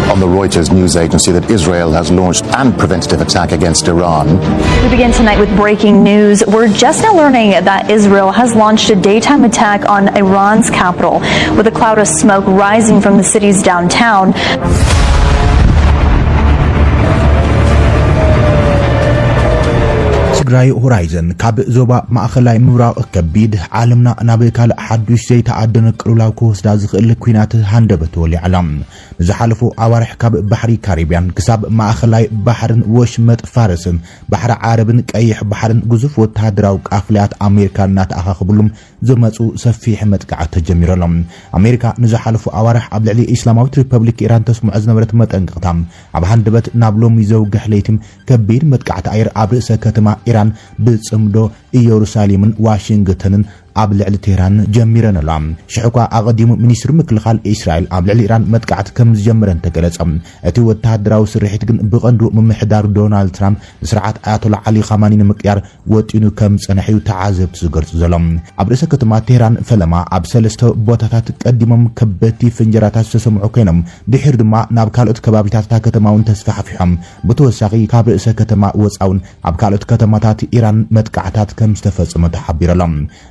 On the Reuters news agency that Israel has launched an preventative attack against Iran. We begin tonight with breaking news. We're just now learning that Israel has launched a daytime attack on Iran's capital, with a cloud of smoke rising from the city's downtown. ትግራይ ሆራይዘን ካብ ዞባ ማእኸላይ ምብራቕ ከቢድ ዓለምና ናብ ካልእ ሓዱሽ ዘይተኣደነ ቅልውላው ክወስዳ ዝኽእል ኲናት ሃንደበት ወሊዓላ። ንዝሓለፉ ኣዋርሕ ካብ ባሕሪ ካሪብያን ክሳብ ማእኸላይ ባሕርን ወሽመጥ ፋርስን ባሕሪ ዓረብን ቀይሕ ባሕርን ግዙፍ ወተሃደራዊ ቃፍላያት ኣሜሪካ እናተኣኻኸብሉ ዝመፁ ሰፊሕ መጥቃዕቲ ተጀሚሩ ኣሎ። ኣሜሪካ ንዝሓለፉ ኣዋርሕ ኣብ ልዕሊ ኢስላማዊት ሪፐብሊክ ኢራን ተስምዖ ዝነበረት መጠንቀቕታ ኣብ ሃንደበት ናብ ሎሚ ዘውግሕ ለይቲ ከቢድ መጥቃዕቲ ኣየር ኣብ ርእሰ ከተማ ኢራን ብጽምዶ ኢየሩሳሌምን ዋሽንግተንን ኣብ ልዕሊ ቴህራን ጀሚረን ኣለዋ። ሽሕ እኳ ኣቐዲሙ ሚኒስትሪ ምክልኻል እስራኤል ኣብ ልዕሊ ኢራን መጥቃዕቲ ከም ዝጀመረ እንተገለጸ፣ እቲ ወተሃደራዊ ስርሒት ግን ብቐንዱ ምምሕዳር ዶናልድ ትራምፕ ንስርዓት ኣያቶላ ዓሊ ኻማኒ ንምቅያር ወጢኑ ከም ዝጸንሐ እዩ ተዓዘብቲ ዝገልጹ ዘሎ። ኣብ ርእሰ ከተማ ቴህራን ፈለማ ኣብ ሰለስተ ቦታታት ቀዲሞም ከበድቲ ፍንጀራታት ዝተሰምዑ ኮይኖም፣ ድሒሩ ድማ ናብ ካልኦት ከባቢታት እታ ከተማ እውን ተስፋሕፊሖም። ብተወሳኺ ካብ ርእሰ ከተማ ወጻ እውን ኣብ ካልኦት ከተማታት ኢራን መጥቃዕታት ከም ዝተፈጸመ ተሓቢሩ ኣሎ።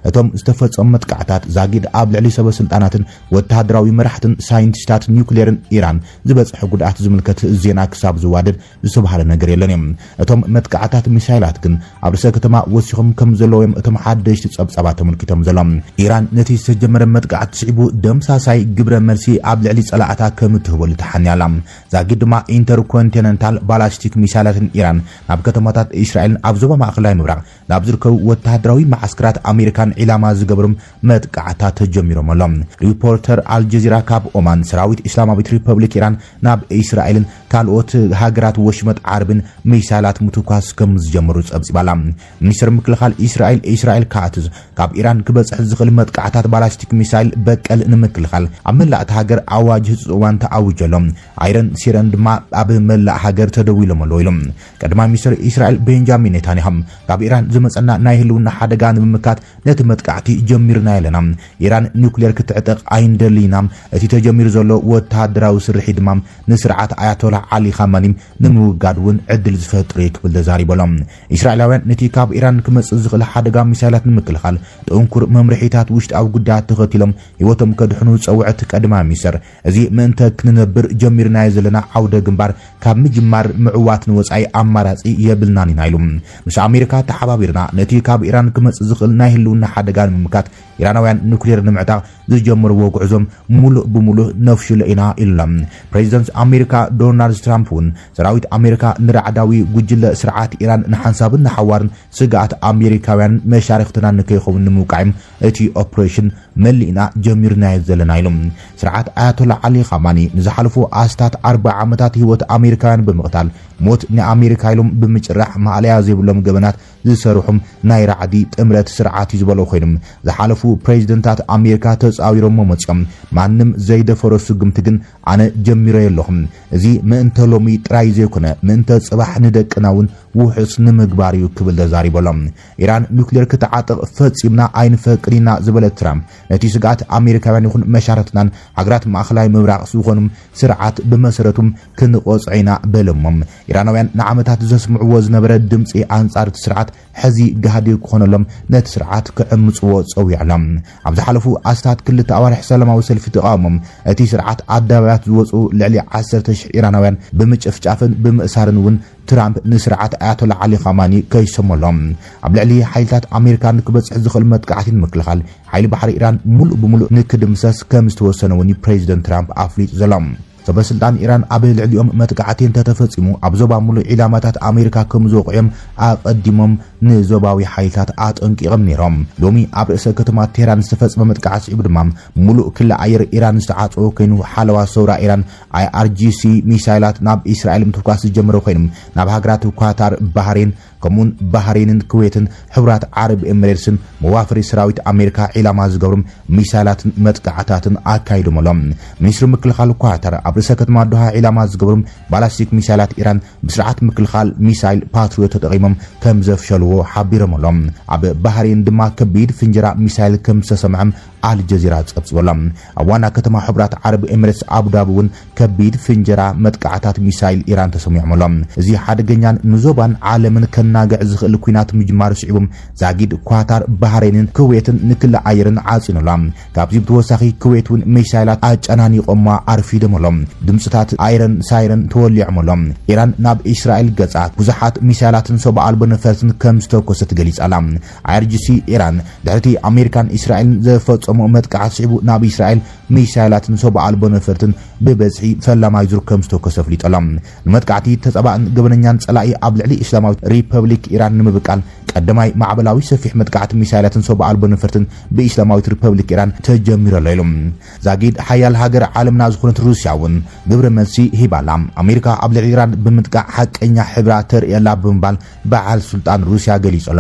እቶም ዝተፈጸሙ መጥቃዕታት ዛጊድ ኣብ ልዕሊ ሰበ ስልጣናትን ወተሃደራዊ መራሕትን ሳይንቲስታት ኒውክሌርን ኢራን ዝበጽሐ ጉድኣት ዝምልከት ዜና ክሳብ ዝዋደድ ዝተባህለ ነገር የለን እዩ። እቶም መጥቃዕታት ሚሳይላት ግን ኣብ ርእሰ ከተማ ወሲኾም ከም ዘለዉ እዮም እቶም ሓደሽቲ ጸብጻባት ተመልኪቶም ዘሎ። ኢራን ነቲ ዝተጀመረ መጥቃዕቲ ስዒቡ ደምሳሳይ ግብረ መልሲ ኣብ ልዕሊ ጸላእታ ከም እትህበሉ ተሓንያ ኣላ። ዛጊድ ድማ ኢንተርኮንቲነንታል ባላስቲክ ሚሳይላትን ኢራን ናብ ከተማታት እስራኤልን ኣብ ዞባ ማእኸላይ ምብራቕ ናብ ዝርከቡ ወተሃደራዊ መዓስከራት ኣሜሪካን ዒላማ ዝገብሩ መጥቃዕታት ተጀሚሮም ኣሎ። ሪፖርተር ኣልጀዚራ ካብ ኦማን ሰራዊት ኢስላማዊት ሪፐብሊክ ኢራን ናብ እስራኤልን ካልኦት ሃገራት ወሽመጥ ዓረብን ሚሳይላት ምትኳስ ከም ዝጀመሩ ጸብጺባላ። ሚኒስትር ምክልኻል እስራኤል እስራኤል ካትዝ ካብ ኢራን ክበጽሕ ዝኽእል መጥቃዕታት ባላስቲክ ሚሳይል በቀል ንምክልኻል ኣብ መላእ እታ ሃገር ኣዋጅ ህጹጽ እዋን ተኣዊጁ ኣሎ። ኣይረን ሲረን ድማ ኣብ መላእ ሃገር ተደዊሎም ኣለዉ ኢሉ። ቀዳማይ ሚኒስትር እስራኤል ቤንጃሚን ኔታንያሁ ካብ ኢራን ዝመጸና ናይ ህልውና ሓደጋ ንምምካት ነቲ መጥቃዕቲ ጀሚርና ኣለና። ኢራን ኒውክሌር ክትዕጠቕ ኣይንደልይና። እቲ ተጀሚሩ ዘሎ ወተሃደራዊ ስርሒት ድማ ንስርዓት ኣያቶላ ዓሊ ኻማኒ ንምውጋድ እውን ዕድል ዝፈጥር እዩ ክብል ተዛሪቡ ኣሎ። እስራኤላውያን ነቲ ካብ ኢራን ክመጽእ ዝኽእል ሓደጋ ሚሳይላት ንምክልኻል ጥንኩር መምርሒታት ውሽጣዊ ጉዳያት ተኸቲሎም ህይወቶም ከድሕኑ ዝጸውዐ እቲ ቀዳማይ ሚኒስትር፣ እዚ ምእንተ ክንነብር ጀሚርናዮ ዘለና ዓውደ ግንባር ካብ ምጅማር ምዕዋት ንወጻኢ ኣማራጺ የብልናን ኢና ኢሉ። ምስ ኣሜሪካ ተሓባቢርና ነቲ ካብ ኢራን ክመጽእ ዝኽእል ናይ ህልውና ሓደጋ ንምምካት ኢራናውያን ኑክሌር ንምዕጣቕ ዝጀመርዎ ጉዕዞ ሙሉእ ብሙሉእ ነፍሽሎ ኢና ኢሉ ኣሎ። ፕሬዚደንት ኣሜሪካ ዶናልድ ትራምፕ እውን ሰራዊት ኣሜሪካ ንራዕዳዊ ጉጅለ ስርዓት ኢራን ንሓንሳብን ንሓዋርን ስግኣት ኣሜሪካውያን መሻርክትና ንከይኸውን ንምውቃዕ እዮም እቲ ኦፕሬሽን መሊእና ጀሚርናዮ ዘለና ኢሉ። ስርዓት ኣያቶላ ዓሊ ኻማኒ ንዝሓለፉ ኣስታት ኣርብዓ ዓመታት ህይወት ኣሜሪካውያን ብምቕታል ሞት ንኣሜሪካ ኢሎም ብምጭራሕ ማእለያ ዘይብሎም ገበናት ዝሰርሑም ናይ ራዕዲ ጥምረት ስርዓት እዩ ዝበሎ ኮይኑ ዝሓለፉ ፕሬዚደንታት ኣሜሪካ ተጻዊሮሞ መጺኦም ማንም ዘይደፈሮ ስጉምቲ ግን ኣነ ጀሚረዮ ኣለኹ። እዚ ምእንተ ሎሚ ጥራይ ዘይኮነ ምእንተ ጽባሕ ንደቅና እውን ውሑስ ንምግባር እዩ ክብል ተዛሪቡ ኣሎ። ኢራን ኑክሌር ክትዓጥቕ ፈጺምና ኣይንፈቅድ ኢና ዝበለ ትራምፕ ነቲ ስግኣት ኣሜሪካውያን ይኹን መሻርክትናን ሃገራት ማእኸላይ ምብራቕ ዝኾኑ ስርዓት ብመሰረቱ ክንቆጽዖ ኢና በለሞም። ኢራናውያን ንዓመታት ዘስምዕዎ ዝነበረ ድምፂ ኣንጻር እቲ ስርዓት ሕዚ ጋህዲ ክኾነሎም ነቲ ስርዓት ክዕምፅዎ ፀዊዖሎም። ኣብ ዝሓለፉ ኣስታት ክልተ ኣዋርሕ ሰላማዊ ሰልፊ ተቃውሞም እቲ ስርዓት ኣደባባያት ዝወፁ ልዕሊ ዓሰርተ ሽሕ ኢራናውያን ብምጭፍጫፍን ብምእሳርን እውን ትራምፕ ንስርዓት ኣያቶላ ዓሊ ኻማኒ ከይሰመሎም ኣብ ልዕሊ ሓይልታት ኣሜሪካ ንክበፅሕ ዝኽእል መጥቃዕቲ ንምክልኻል ሓይሊ ባሕሪ ኢራን ሙሉእ ብሙሉእ ንክድምሰስ ከም ዝተወሰነ እውን እዩ ፕሬዚደንት ትራምፕ ኣፍሊጡ ዘሎ። ሰበ ስልጣን ኢራን ኣብ ልዕሊኦም መጥቃዕቲ እንተተፈጺሙ ኣብ ዞባ ሙሉእ ዒላማታት ኣሜሪካ ከም ዝወቕዑ እዮም ኣቐዲሞም ንዞባዊ ሓይልታት ኣጠንቂቖም ነይሮም። ሎሚ ኣብ ርእሰ ከተማ ቴህራን ዝተፈጸመ መጥቃዕቲ ስዒቡ ድማ ሙሉእ ክሊ ኣየር ኢራን ዝተዓጸወ ኮይኑ ሓለዋ ሰውራ ኢራን ኣይኣርጂሲ ሚሳይላት ናብ እስራኤል ምትኳስ ዝጀመረ ኮይኑ ናብ ሃገራት ኳታር፣ ባህሬን፣ ከምኡውን ባህሬንን ኩዌትን ሕቡራት ዓረብ ኤምሬትስን መዋፈሪ ሰራዊት ኣሜሪካ ዒላማ ዝገብሩ ሚሳይላትን መጥቃዕታትን ኣካይዶም ኣሎ። ሚኒስትሪ ምክልኻል ኳታር ኣብ ርእሰ ከተማ ዶሃ ዒላማ ዝገብሩ ባላስቲክ ሚሳይላት ኢራን ብስርዓት ምክልኻል ሚሳይል ፓትሪዮት ተጠቒሞም ከም ዘፍሸልዎ ሓቢሮም ኣሎ። ኣብ ባህሬን ድማ ከቢድ ፍንጀራ ሚሳይል ከም ዝተሰምዐም ኣልጀዚራ ጸብጺቡ ኣሎ። ኣብ ዋና ከተማ ሕቡራት ዓረብ ኤምሬትስ ኣቡዳቢ እውን ከቢድ ፍንጀራ መጥቃዕታት ሚሳይል ኢራን ተሰሚዖም ኣሎ። እዚ ሓደገኛን ንዞባን ዓለምን ከናግዕ ዝኽእል ኲናት ምጅማሩ ስዒቡ ዛጊድ ኳታር፣ ባህሬንን ኩዌትን ንክሊ ኣየርን ዓጺኑ ኣሎ። ካብዚ ብተወሳኺ ኩዌት እውን ሚሳይላት ኣጨናኒቖማ ኣርፊዶም ኣሎ። ድምፅታት ኣይረን ሳይረን ተወሊዖም ኣሎ። ኢራን ናብ እስራኤል ገጻ ብዙሓት ሚሳይላትን ሰብ ኣልቦ ነፈርትን ከም ዝተኮሰት ገሊጻ ኣላ። ኣይኣርጂሲ ኢራን ድሕሪቲ ኣሜሪካን እስራኤልን ዘፈጸሞ መጥቃዕቲ ስዒቡ ናብ እስራኤል ሚሳይላትን ሰብ ኣልቦ ነፈርትን ብበዝሒ ፈላማይ ዙር ከም ዝተኮሰ ኣፍሊጡ ኣሎ። ንመጥቃዕቲ ተጻባእን ገበነኛን ጸላኢ ኣብ ልዕሊ እስላማዊት ሪፐብሊክ ኢራን ንምብቃል ቀዳማይ ማዕበላዊ ሰፊሕ መጥቃዕቲ ሚሳይላትን ሰብ ኣልቦ ነፈርትን ብእስላማዊት ሪፐብሊክ ኢራን ተጀሚሩ ኣሎ ኢሉ። ዛጊድ ሓያል ሃገር ዓለምና ዝኾነት ሩስያ እውን ግብረ መልሲ ሂባ ኣላ። ኣሜሪካ ኣብ ልዕሊ ኢራን ብምጥቃዕ ሓቀኛ ሕብራ ተርእየላ ብምባል በዓል ስልጣን ሩስያ ገሊጹ ኣሎ።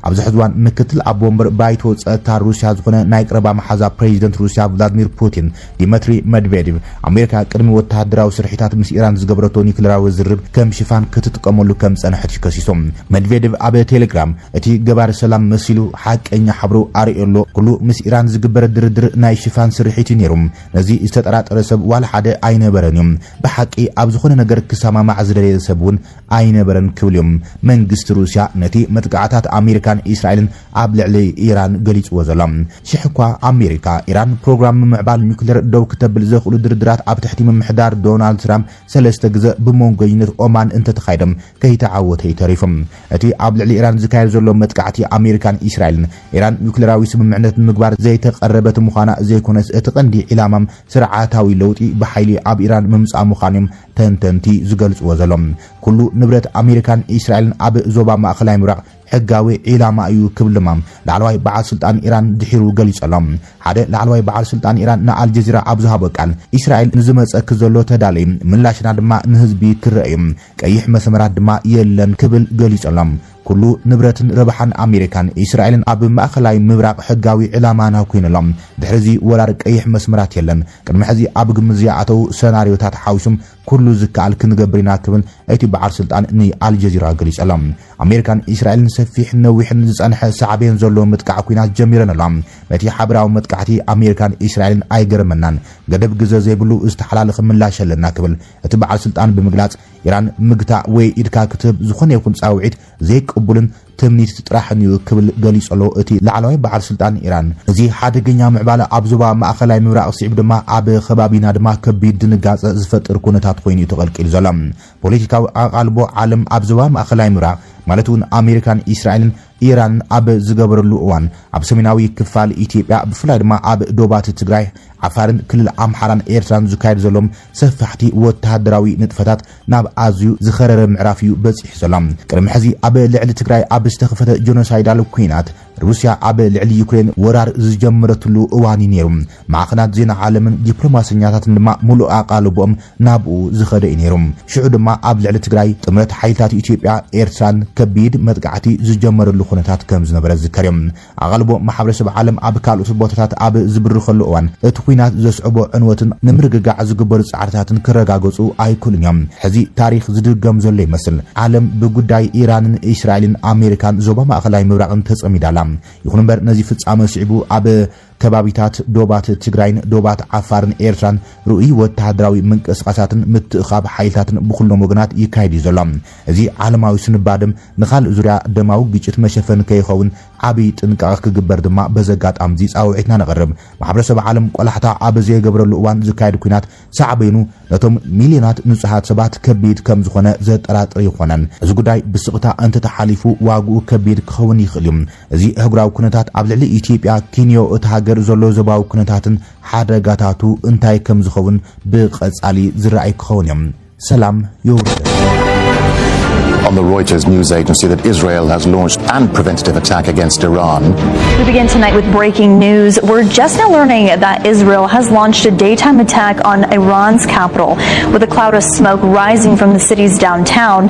ኣብዚ ሕዚ እዋን ምክትል ኣቦ ወንበር ባይቶ ጸጥታ ሩስያ ዝኾነ ናይ ቀረባ መሓዛ ፕሬዚደንት ሩስያ ቭላድሚር ፑቲን ዲመትሪ መድቬዴቭ ኣሜሪካ ቅድሚ ወተሃደራዊ ስርሒታት ምስ ኢራን ዝገበረቶ ኒክሌራዊ ዝርርብ ከም ሽፋን ክትጥቀመሉ ከም ዝጸንሐት እዩ ከሲሱ። መድቬዴቭ ኣብ ቴሌግራም እቲ ገባሪ ሰላም መሲሉ ሓቀኛ ሕብሩ ኣርእዮ ኣሎ። ኩሉ ምስ ኢራን ዝግበር ድርድር ናይ ሽፋን ስርሒት እዩ ነይሩ። ነዚ ዝተጠራጠረ ሰብ ዋላ ሓደ ኣይነበረን እዩ። ብሓቂ ኣብ ዝኾነ ነገር ክሰማማዕ ዝደለየ ሰብ እውን ኣይነበረን ክብል እዮም መንግስቲ ሩስያ ነቲ መጥቃዕታት ኣሜሪካን እስራኤልን ኣብ ልዕሊ ኢራን ገሊጽዎ ዘሎ። ሽሕ እኳ ኣሜሪካ ኢራን ፕሮግራም ምምዕባል ኒውክሌር ደው ክተብል ዘኽእሉ ድርድራት ኣብ ትሕቲ ምምሕዳር ዶናልድ ትራምፕ ሰለስተ ግዘ ብመንጎኝነት ኦማን እንተተኻይዶም ከይተዓወተ እዩ ተሪፉ። እቲ ኣብ ልዕሊ ኢራን ዝካየድ ዘሎ መጥቃዕቲ ኣሜሪካን እስራኤልን ኢራን ኒውክሌራዊ ስምምዕነት ንምግባር ዘይተቐረበት ምዃና ዘይኮነስ እቲ ቀንዲ ዒላማም ስርዓታዊ ለውጢ ብሓይሊ ኣብ ኢራን ምምጻእ ምዃኑ እዮም ተንተንቲ ዝገልጽዎ ዘሎ። ኩሉ ንብረት ኣሜሪካን እስራኤልን ኣብ ዞባ ማእከላይ ምብራቕ ሕጋዊ ዒላማ እዩ ክብል ድማ ላዕለዋይ በዓል ስልጣን ኢራን ድሒሩ ገሊጹ ኣሎ። ሓደ ላዕለዋይ በዓል ስልጣን ኢራን ንኣልጀዚራ ኣብ ዝሃቦ ቃል፣ እስራኤል ንዝመጸኪ ዘሎ ተዳለዩ፣ ምላሽና ድማ ንህዝቢ ክረአ እዩ፣ ቀይሕ መስመራት ድማ የለን ክብል ገሊጹ ኣሎ። ኩሉ ንብረትን ረብሓን ኣሜሪካን እስራኤልን ኣብ ማእከላይ ምብራቕ ሕጋዊ ዕላማና ኮይኑ ኣሎ። ድሕሪ እዚ ወራር ቀይሕ መስመራት የለን። ቅድሚ ሕዚ ኣብ ግምት ዘይኣተዉ ሰናርዮታት ሓዊሶም ኩሉ ዝከኣል ክንገብር ኢና ክብል እቲ በዓል ስልጣን ንኣልጀዚራ ገሊጹ ኣሎ። ኣሜሪካን እስራኤልን ሰፊሕ ነዊሕን ዝጸንሐ ሳዕቤን ዘለዎ ምጥቃዕ ኲናት ጀሚረን ኣለዋ። በቲ ሓበራዊ መጥቃዕቲ ኣሜሪካን እስራኤልን ኣይገረመናን። ገደብ ግዘ ዘይብሉ ዝተሓላለኸ ምላሽ ኣለና ክብል እቲ በዓል ስልጣን ብምግላጽ፣ ኢራን ምግታእ ወይ ኢድካ ክትህብ ዝኾነ ይኹን ጻውዒት ዘይቅቡልን ትምኒት ጥራሕን እዩ ክብል ገሊጹ ኣሎ እቲ ላዕለዋይ በዓል ስልጣን ኢራን። እዚ ሓደገኛ ምዕባለ ኣብ ዞባ ማእከላይ ምብራቕ ስዒቡ ድማ ኣብ ከባቢና ድማ ከቢድ ድንጋጸ ዝፈጥር ኩነታት ኮይኑ እዩ ተቐልቂሉ ዘሎ። ፖለቲካዊ ኣቓልቦ ዓለም ኣብ ዞባ ማእከላይ ምብራቕ ማለት እውን ኣሜሪካን እስራኤልን ኢራንን ኣብ ዝገበረሉ እዋን ኣብ ሰሜናዊ ክፋል ኢትዮጵያ ብፍላይ ድማ ኣብ ዶባት ትግራይ ዓፋርን ክልል ኣምሓራን ኤርትራን ዝካየድ ዘሎ ሰፋሕቲ ወተሃደራዊ ንጥፈታት ናብ ኣዝዩ ዝኸረረ ምዕራፍ እዩ በጺሑ ዘሎ። ቅድሚ ሕዚ ኣብ ልዕሊ ትግራይ ኣብ ዝተኸፈተ ጀኖሳይዳል ኲናት ሩስያ ኣብ ልዕሊ ዩክሬን ወራር ዝጀመረትሉ እዋን እዩ ነይሩ። ማዕኸናት ዜና ዓለምን ዲፕሎማሰኛታትን ድማ ሙሉእ ኣቓልቦኦም ናብኡ ዝኸደ እዩ ነይሩ። ሽዑ ድማ ኣብ ልዕሊ ትግራይ ጥምረት ሓይልታት ኢትዮጵያ ኤርትራን ከቢድ መጥቃዕቲ ዝጀመረሉ ኩነታት ከም ዝነበረ ዝዝከር እዩ። ኣቓልቦ ማሕበረሰብ ዓለም ኣብ ካልኦት ቦታታት ኣብ ዝብርኸሉ እዋን እቲ ኲናት ዘስዕቦ ዕንወትን ንምርግጋዕ ዝግበሩ ጻዕርታትን ክረጋገጹ ኣይክእሉን እዮም። ሕዚ ታሪኽ ዝድገም ዘሎ ይመስል። ዓለም ብጉዳይ ኢራንን እስራኤልን ኣሜሪካን ዞባ ማእኸላይ ምብራቕን ተጸሚዳ ኣላ። ይኹን እምበር ነዚ ፍጻመ ስዒቡ ኣብ ከባቢታት ዶባት ትግራይን ዶባት ዓፋርን ኤርትራን ርኡይ ወተሃደራዊ ምንቅስቓሳትን ምትእኻብ ሓይልታትን ብኹሎም ወገናት ይካየድ እዩ ዘሎ። እዚ ዓለማዊ ስንባድም ንኻልእ ዙርያ ደማዊ ግጭት መሸፈኒ ከይኸውን ዓብዪ ጥንቃቐ ክግበር ድማ በዚ ኣጋጣሚ እዚ ጻውዒትና ነቕርብ። ማሕበረሰብ ዓለም ቆላሕታ ኣብ ዘይገብረሉ እዋን ዝካየድ ኲናት ሳዕቤኑ ነቶም ሚልዮናት ንጹሃት ሰባት ከቢድ ከም ዝኾነ ዘጠራጥር ኣይኮነን። እዚ ጉዳይ ብስቕታ እንተተሓሊፉ ዋግኡ ከቢድ ክኸውን ይኽእል እዩ። እዚ ኣህጉራዊ ኩነታት ኣብ ልዕሊ ኢትዮጵያ፣ ኪንዮ፣ እታ ሃገር ዘሎ ዞባዊ ኩነታትን ሓደጋታቱ እንታይ ከም ዝኸውን ብቐጻሊ ዝረኣይ ክኸውን እዮም። ሰላም የውርደን። On the Reuters news agency that Israel has launched an preventative attack against Iran. We begin tonight with breaking news. We're just now learning that Israel has launched a daytime attack on Iran's capital, with a cloud of smoke rising from the city's downtown.